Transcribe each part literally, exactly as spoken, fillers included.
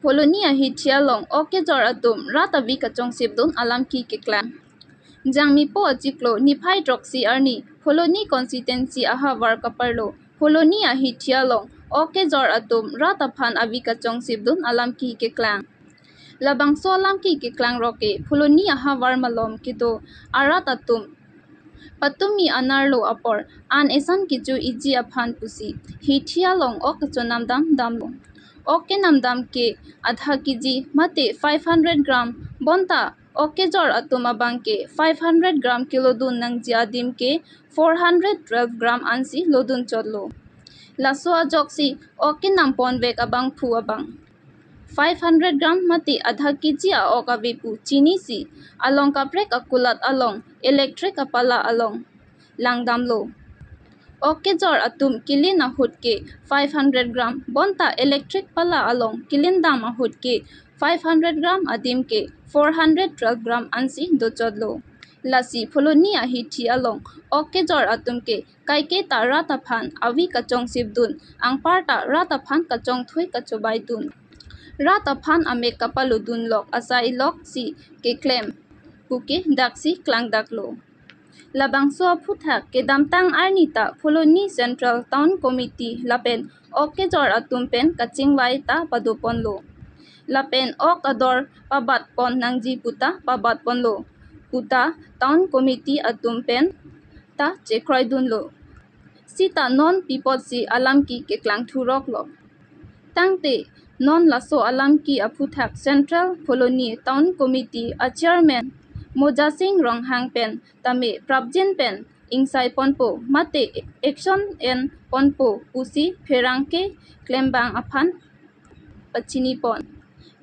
Phuloni ahithi along ok kejor atum rat avi kachongsipdun alam ke keklang. Jangmipo achiklo niphai throksi arni Phuloni constituency ahavar kaparlo Phuloni ahithi along ok kejor atum rat aphan avi kachongsipdun alam ke keklang. Labangso alam ke keklang roke Phuloni ahavar malom kedo arat atum patumi anerlo apor an eson kecho iji aphan pusi hithi along ok kachonamdam damlo. Ok kenamdam ke adha kg mate five hundred gram bonta ok kejor atum abang ke five hundred gram kelodun nangji adim ke four hundred twelve gram ansi lodun chotlo. Laso ajoksi ok kenamponvek abangphu abang five hundred gram mate adha kg a-ok ave pu chinisi along kaprek akulat along electric apala along langdamlo. Ok kejor atum kelin ahut ke five hundred gram bonta electric pala along kelindam ahut ke five hundred gram adim ke four hundred twelve gram ansi dochotlo. Lasi Phuloni ahithi along ok kejor atum ke kaiketa rat aphan avi kachongsipdun, anparta rat aphan kachongthui kachobaidun, rat aphan amek kapalodunlok asai loksi keklem puke daksi klangdaklo. Labangso aphuthak kedamtang arni ta Phuloni Central Town Committee lapen ok kejor atum pen kachingvai ta padoponlo. Lapen ok ador pabatpon nangji puta pabatponlo puta Town Committee atum pen ta chekroidunlo. Sita non pi apotsi alam ke keklang thuroklo. Tangte non laso alam ke aphuthak Central Phuloni Town Committee a Chairman Mojasing Ronghang pen tame prapjin pen ingsai ponpo mate action en ponpo pusi pherangke klembang aphan pachinipon.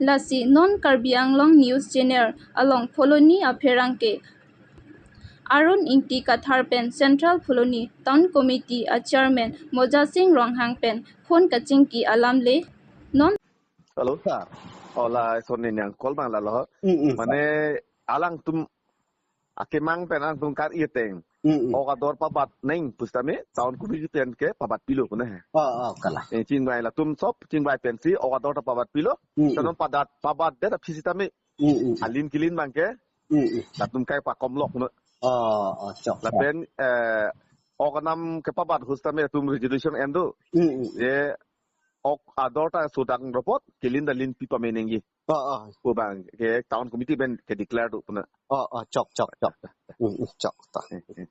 Lasi non Karbi Anglong News Channel along Phuloni apherangke Arun Ingti Kathar pen Central Phuloni Town Committee a Chairman Mojasing Ronghang pen phone kachingki alam le non. Hello, sir. Hola, Sony Nyang, call bang lalo. Mm, mm, sir. Mane, alangtum akemang pen alangtum kar-i ateng. Mm, mm. Ok ador pabat neng pusitame Town Committee pen ke pabatpilo pune. Oh, oh, kalang. Eh, chingvai latum sop, chingvai pensi ok ador ta pabatpilo. Mm, mm. Tanon padat, pabatdet aphi sitame. Mm, mm. Alin kelin abang ke. Mm, mm. Latum kai pakomlok no. Oh, oh, chok, chok. Lapen, eh, ok anam kepabat ahut sitame latum resolution en do. Mm, mm. Je ok ador ta sodang ropot, kelin ta lin pi pame nangji. Oh, oh. Pu abang ke Town Committee pen ke declare do puna. Oh, oh, chok, chok, chok. Mm, mm, chok, chok. Eh, eh.